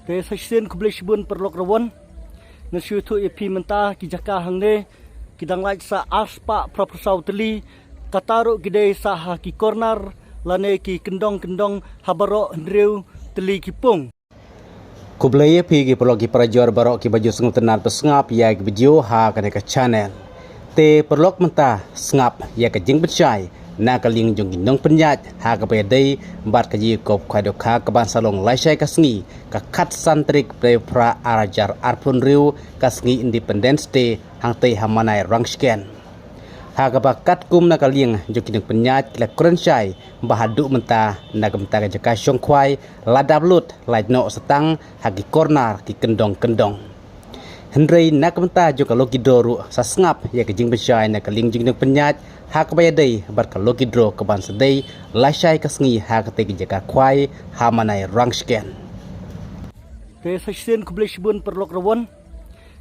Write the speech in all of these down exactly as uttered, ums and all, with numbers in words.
Te sa shisien khublei shibun paralok rawan. Ngan shu ïathuh ïa phi mynta ki jaka hangne ki dang lait sa arspah phraphew saw tylli. Kata ruh ki dei sa ha ki corner lane ki kyndong kyndong ha baroh hynriew tylli ki pung. Khublei ïa phi ki paralok ki parajor baroh kiba ju sngewtynnat ba sngap ïa ki video ha kane ka channel. Te paralok mynta sngap ïa ka jingpynshai na ka liang jong ki nongpynïaid ha kaba ïadei bad ka jingïakob khwai dohkha kaban sa long lashai ka sngi ka khatsan tarik Phra ar hajar arphew hynriew, ka sngi Independence Day hangtei ha Manai Rangshken. Ha kaba katkum na ka liang jong ki nongpynïaid ki la kren shai ba haduh mynta na ka bynta ka jaka shong khwai la dap lut, lait noh sa tang ha ki corner ki kyndong kyndong. Hynrei na ka bynta jong ka lucky draw ruh sa sngap ïa ka jingpynshai na ka liang jong ki nongpynïaid ha kaba ïadei bad ka lucky draw kaban sa dei lashai ka sngi ha katei ka jaka khwai ha Manai Rangshken. Te sa shisien khublei shibun paralok rawan.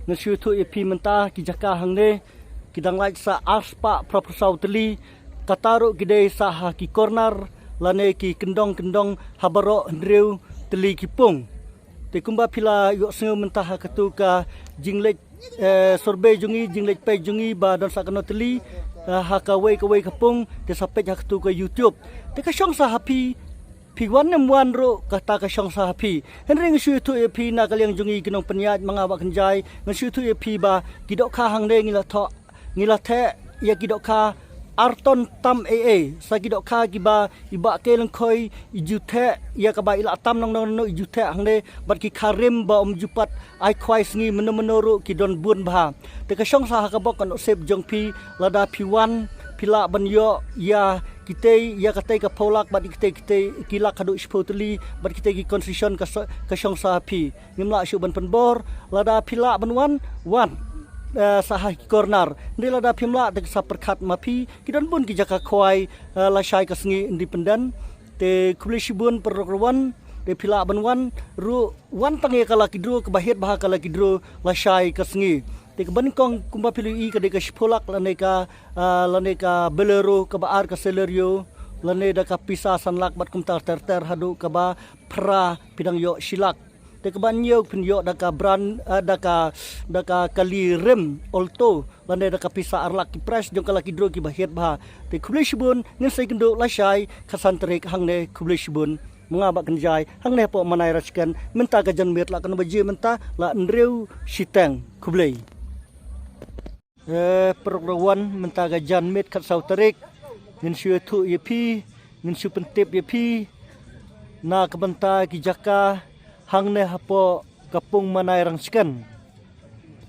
Ngan shu ïathuh ïa phi mynta ki jaka hangne ki dang lait sa arspah phraphew saw tylli. Kata ruh ki dei sa ha ki corner lane ki kyndong kyndong ha baroh hynriew tylli ki pung. Te kumba phi la ïohsngew mynta ha katu ka jingleit, eh, survey jong ngi, jingleit peit jong ngi ba don sa kano tylli, eh, ha kawei kawei ka pung, te sa peit ha katu ka YouTube. Te ka shong sa ha phi, phi wan ne em wan ruh kata ka shong sa ha phi. Hynrei ngan shu ïathuh ïa phi na ka liang jong ngi ki nongpynïaid ma nga Bah Kynjai, ngan shu ïathuh ïa phi ba ki dohkha hangne ngi la thoh, ngi la theh ïa ki dohkha ar ton tam ei ei, sa ki dohkha kiba i Bah K. Lyngkhoi i ju theh ïa kaba i la tam nangno nangno i ju theh hangne, bad ki kha rim ba ym ju pat ai khwai sngi mynno mynno ruh ki don bun bha. Te ka shong sa ha ka bok ka nusip jong phi, lada phi wan phi lah ban ïoh ïa kitei, ïa katei ka phew lak bad kitei kitei ki lak haduh shiphew tylli bad kitei ki concession ka so-, ka shong sa ha phi. Ngim lah shuh ban pynbor, lada phi lah ban wan, wan, eh, sa ha ki corner. Hynrei lada phim lah te sa pyrkhat ma phi, ki don bun ki jaka khwai, eh, lashai ka sngi Independent. Te khublei shibun paralok rawan, te phi lah ban wan ruh, wan tang ïa ka lucky draw kaba hiar bha, ka lucky draw lashai ka sngi. Te kaba nyngkong kumba phi la ïohi ka dei ka shiphew lak lane ka, ah, lane ka Bolero, kaba ar ka Celerio, lane da ka pisa san lak bad kumta ter ter haduh kaba phra phi dang ïoh shi lak. Te kaba hynñiew phin ïoh da ka brand, eh, da ka, da ka kali rim Alto, lane da ka pisa ar lak. Ki prize jong ka lucky draw kiba hiar bha. Te khublei shibun, ngin sa ïakynduh lashai khatsan tarik hangne, khublei shibun. Ma nga Bah Kynjai, hangne hapoh Manai Rangshken, mynta ka janmiet la katno baje mynta, la hynriew shiteng, khublei. Eh, paralok rawan, mynta ka janmiet khatsaw tarik, ngin shu ïathuh ïa phi, ngin shu pyntip ïa phi na ka bynta ki jaka hangne hapoh ka pung Manai Rangshken.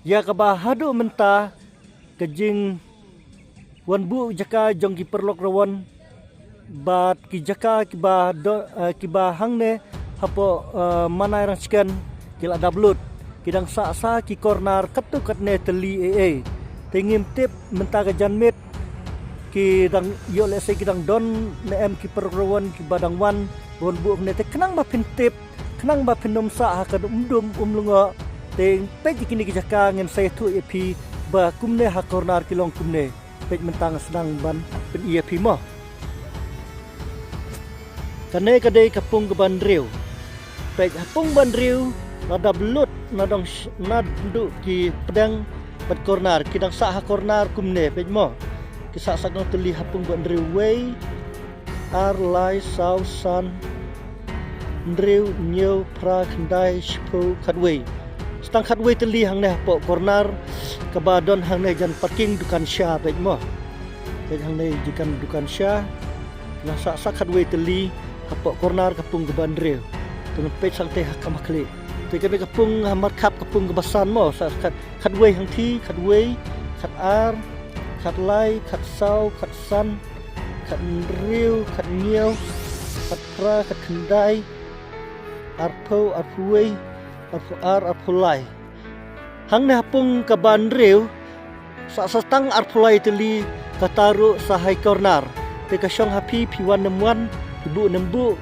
Ïa kaba haduh mynta ka jingwan buh jaka jong ki paralok rawan bad ki jaka kiba do-, eh, kiba hangne hapoh, eh, Manai Rangshken ki la dap lut. Ki dang sah sah ki corner katto katne tylli ei ei. Te ngim tip mynta ka janmiet ki dang ïoh lehse ki dang don ne em ki paralok rawan kiba dang wan, wan buh hangne. Te khnang ba phin tip, khnang ba phin ym sah ha ka dum dum um lyngngoh. Te peit ïa kine ki jaka, ngin sa ïathuh ïa phi ba kumne ha corner ki long kumne. Peit mynta nga sdang ban pyni ïa phi mo. Kane ka dei ka pung kaba hynriew. Peit ha pung ba hynriew la dap lut nadong sh-, naduh ki pdeng bad corner, ki dang sah ha corner kumne, peit mo. Ki sah sah katno tylli ha pung ba hynriew, wei, ar, lai, saw, san, hynriew, hynñiew, phra, khyndai, shiphew, khatwei. Sa tang khatwei tylli hangne hapoh corner kaba don hangne jan parking dukan sha, peit mo. Peit hangne jan dukan sha. Nga sah sah khatwei tylli hapoh corner ka pung kaba hynriew. Te ngan peit sangeh ha kham ha khlieh. Te kane ka pung ha markhap ka pung kaba san mo, sah khat, khatwei hangtei, khatwei, khatar, khatlai, khatsaw, khatsan, khathynriew, khathynñiew, khatphra, khatkhyndai, arphew, arphew wei, arphew ar, arphew lai. Hangne ha pung kaba hynriew, sah sah tang arphew lai tylli, kata ruh sah ha i corner. Te ka shong ha phi, phi wan ne em wan, phi buh ne em buh.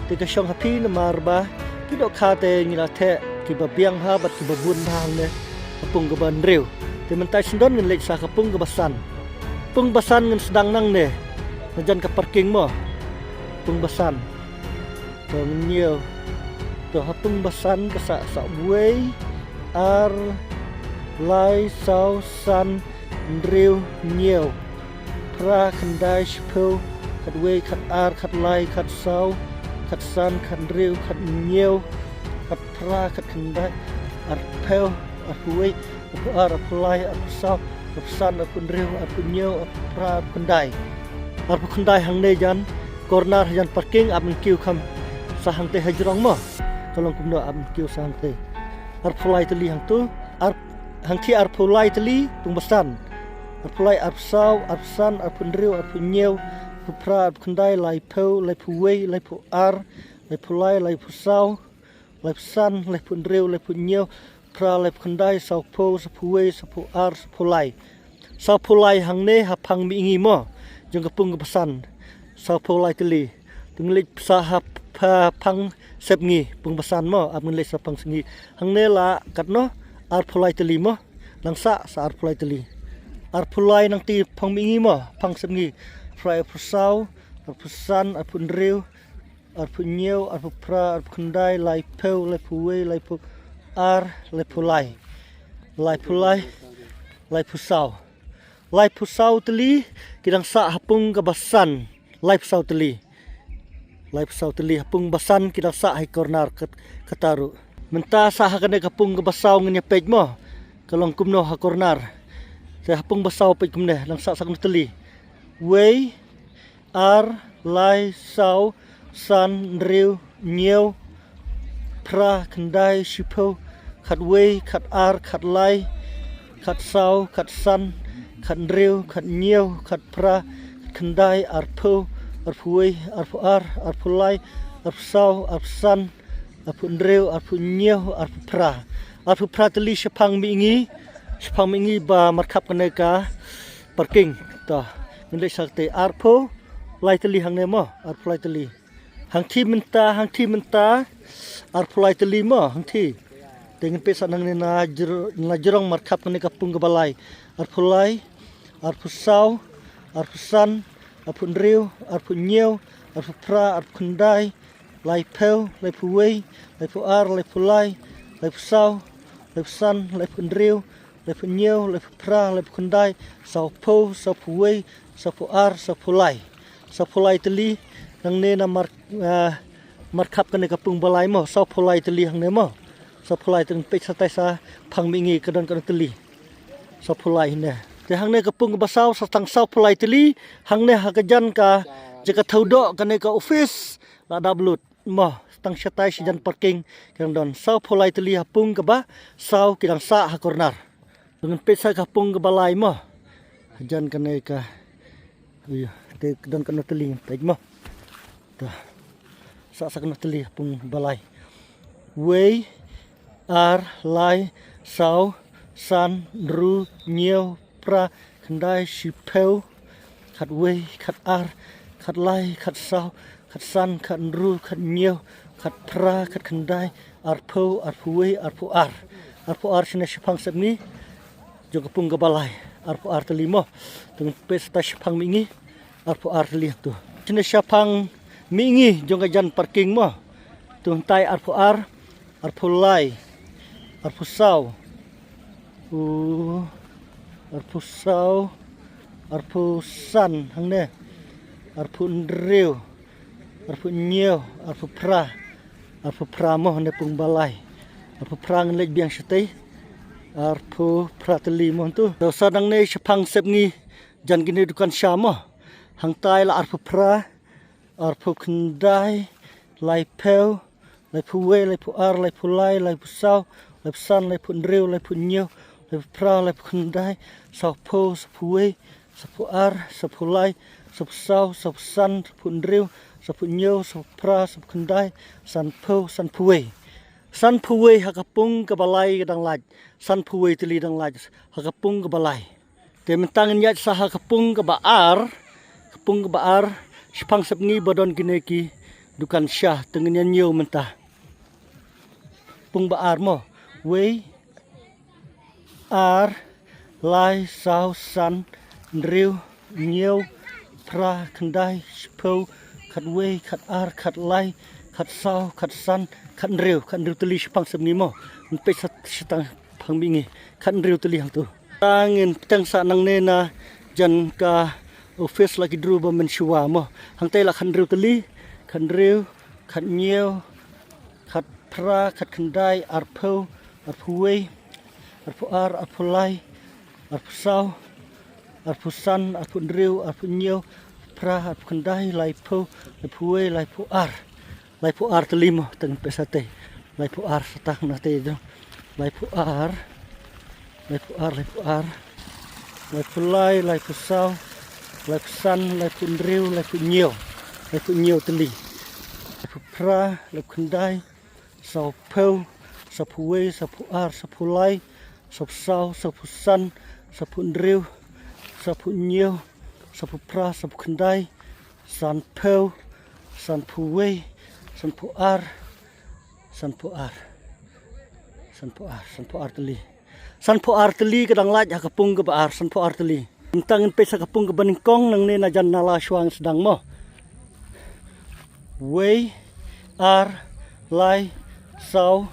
Te ka shong ha phi namar ba ki dohkha te ngi la theh kiba biang bha bad kiba bun bha hangne ha pung kaba hynriew. Te mynta sngewdon ngin leit sha ka pung kaba san. Pung ba san ngin sdang nangne na jan ka parking mo. Pung ba san. To ngin ñiew. To ha pung ba san ka sah, sah wei, ar, lai, saw, san, hynriew, hynñiew, phra, khyndai, shiphew, khatwei, khatar, khatlai, khatsaw, khatsan, khathynriew, khathynñiew, khatphra, khatkhyndai, arphew, arphew wei, arphew ar, arphew lai, arphew saw, arphew san, arphew hynriew, arphew hynñiew, arphew phra, arphew khyndai. Arphew khyndai hangne jan corner, jan parking, ap men kiew kham sah hangtei ha jrong mo. Ka long kumno, ap men kiew sah hangtei. Arphew lai tylli hangtu, ar, hangtei arphew lai tylli, pung ba san. Arphew lai, arphew saw, arphew san, arphew hynriew, arphew hynñiew, arphew phra, arphew khyndai, laiphew, laiphew wei, laiphew ar, laiphew lai, laiphew saw, laiphew san, laiphew hynriew, laiphew hynñiew, phra, laiphew khyndai, sawphew, sawphew wei, sawphew ar, sawphew lai. Sawphew lai hangne ha phang mihngi mo jong ka pung kaba san. Sawphew lai tylli. Te ngin leit sah ha pha-, phang sepngi, pung ba san mo, ap ngin leit sah phang sepngi. Hangne la katno, arphew lai tylli mo. Nang sah, sah arphew lai tylli. Arphew lai nangtei phang mihngi mo, phang sepngi. Phra, arphew saw, arphew san, arphew hynriew, arphew hynñiew, arphew phra, arphew khyndai, laiphew, laiphew wei, laiphew ar, laiphew lai. Laiphew lai, laiphew saw. Laiphew saw tylli, ki dang sah ha pung kaba san. Laiphew saw tylli. Laiphew saw tylli, ha pung ba san, ki dang sah ha corner kat-, kata ruh. Mynta sah ha kane ka pung kaba saw ngin ïa peit mo. Ka long kumno ha corner. Te ha pung ba saw peit kumne, dang sah sah kumno tylli. Wei, ar, lai, saw, san, hynriew, hynñiew, phra, khyndai, shiphew, khatwei, khatar, khatlai, khatsaw, khatsan, khathynriew, khathynñiew, khatphra, khatkhyndai, arphew, arphew wei, arphew ar, arphew lai, arphew saw, arphew san, arphew hynriew, arphew hynñiew, arphew phra. Arphew phra tylli shaphang mihngi, shaphang mihngi ba markhap kane ka parking. To, ngin leit sah te arphew lai tylli hangne mo, arphew lai tylli. Hangtei mynta, hangtei mynta, arphew lai tylli mo, hangtei. Te ngin peit sah nangne na jr-, na jrong markhap kane ka pung kaba lai. Arphew lai, arphew saw, arphew san, arphew hynriew, arphew hynñiew, arphew phra, arphew khyndai, laiphew, laiphew wei, laiphew ar, laiphew lai, laiphew saw, laiphew san, laiphew hynriew, laiphew hynñiew, laiphew phra, laiphew khyndai, sawphew, sawphew wei, sawphew ar, sawphew lai. Sawphew lai tylli, nangne na mar-, ah, markhap kane ka pung ba lai mo, sawphew lai tylli hangne mo. Sawphew lai tylli, peit sah tai shaphang mihngi ka don katno tylli. Sawphew lai hangne. Te hangne ka pung ba saw, sa tang sawphew lai tylli, hangne ha ka jan ka, jaka thawdoh kane ka office, la dap lut. Mo, tang shatai shi jan parking, ki dang don. Sawphew lai tylli ha pung kaba saw ki dang sah ha corner. Ngin peit sah ka pung kaba lai mo. Jan kane ka. Ui, te don katno tylli ngin peit mo. To. Sah sah katno tylli ha pung ba lai. Wei, ar, lai, saw, san, hynriew, hynñiew, phra, khyndai, shiphew, khatwei, khatar, khatlai, khatsaw, khatsan, khathynriew, khathynñiew, khatphra, khatkhyndai, arphew, arphew wei, arphew ar. Arphew ar shane shaphang sepngi jong ka pung kaba lai. Arphew ar tylli mo. Te ngin peit sah tai shaphang mihngi. Arphew ar tylli tu. Shane shaphang mihngi jong ka jan parking mo. Tu hangtai arphew ar, arphew lai, arphew saw. U, arphew saw, arphew san hangne, arphew hynriew, arphew hynñiew, arphew phra, arphew phra mo hangne pung ba lai. Arphew phra ngin leit biang shatei. Arphew phra tylli mo tu. To sah nangne shaphang sepngi jan kine dukan sha mo. Hangtai la arphew phra, arphew khyndai, laiphew, laiphew wei, laiphew ar, laiphew lai, laiphew saw, laiphew san, laiphew hynriew, laiphew hynñiew, laiphew phra, laiphew khyndai, sawphew, sawphew wei, sawphew ar, sawphew lai, sawphew saw, sawphew san, sawphew hynriew, sawphew hynñiew, sawphew phra, sawphew khyndai, sanphew, sanphew wei. Sanphew wei ha ka pung kaba lai ka dang lait. Sanphew wei tylli dang lait ha ka pung kaba lai. Te mynta ngin ïaid sah ha ka pung kaba ar, ka pung kaba ar, shaphang sepngi ba don kine ki dukan sha, te ngin ïa ñiew mynta. Pung ba ar mo, wei, ar, lai, saw, san, hynriew, ñiew, phra, khyndai, shiphew, khatwei, khatar, khatlai, khatsaw, khatsan, khathynriew, khathynriew tylli shaphang sha bneng mo. Ngin peit sa shatang phang mihngi, khathynriew tylli hangto. Tang ngin pteng sa nangne na jan ka office la ki draw ba mynshuwa mo. Hangtai la khathynriew tylli, khathynriew, khathynñiew, khatphra, khatkhyndai, arphew, arphew wei, arphew ar, arphew lai, arphew saw, arphew san, arphew hynriew, arphew hynñiew, phra, arphew khyndai, laiphew, laiphew wei, laiphew ar. Laiphew ar tylli mo, tang pesa te. Laiphew ar satang na te jong. Laiphew ar. Laiphew ar, laiphew ar. Laiphew lai, laiphew saw. Laiphew san, laiphew hynriew, laiphew hynñiew. Laiphew hynñiew tylli. Laiphew phra, laiphew khyndai. Sawphew, sawphew wei, sawphew ar, sawphew lai, sawphew saw, sawphew san, sawphew hynriew, sawphew hynñiew, sawphew phra, sawphew khyndai, sanphew, sanphew wei, sanphew ar, sanphew ar, sanphew ar, sanphew ar tylli. Sanphew ar tylli ka dang lait ha ka pung kaba ar, sanphew ar tylli. Mynta ngin peit sa ka pung kaba nyngkong nangne na jan na la shuwa ngan sdang mo. Wei, ar, lai, saw,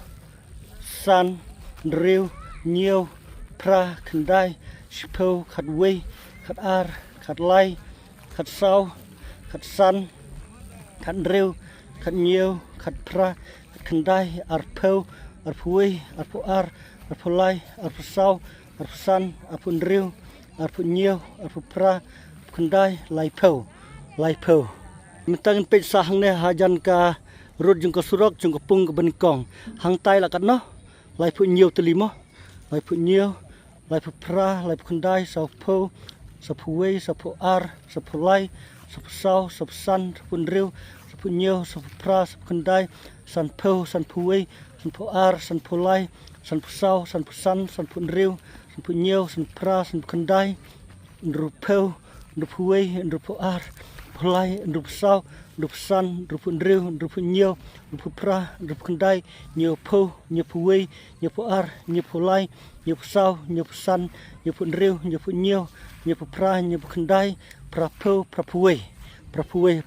san, hynriew, hynñiew, phra, khyndai, shiphew, khatwei, khatar, khatlai, khatsaw, khatsan, khathynriew, khathynñiew, khatphra, khatkhyndai, arphew, arphew wei, arphew ar, arphew lai, arphew saw, arphew san, arphew hynriew, arphew hynñiew, arphew phra, arphew khyndai, laiphew, laiphew. Mynta ngin peit sa hangne ha jan ka rud jong ka surok jong ka pung kaba nyngkong. Hangtai la katno? Laiphew hynñiew tylli mo. Laiphew hynñiew, laiphew phra, laiphew khyndai, sawphew, sawphew wei, sawphew ar, sawphew lai, sawphew saw, sawphew san, sawphew hynriew, sawphew hynñiew, sawphew phra, sawphew khyndai, sanphew, sanphew wei, sanphew ar, sanphew lai, sanphew saw, sanphew san, sanphew hynriew, sanphew hynñiew, sanphew phra, sanphew khyndai, hynriewphew, hynriewphew wei, hynriewphew ar, hynriewphew lai, hynriewphew saw, hynriewphew san, hynriewphew hynriew, hynriewphew hynñiew, hynriewphew phra, hynriewphew khyndai, hynñiewphew, hynñiewphew wei, hynñiewphew ar, hynñiewphew lai, hynñiewphew saw, hynñiewphew san, hynñiewphew hynriew, hynñiewphew hynñiew, hynñiewphew phra, hynñiewphew khyndai, phraphew, phraphew wei, phraphew wei,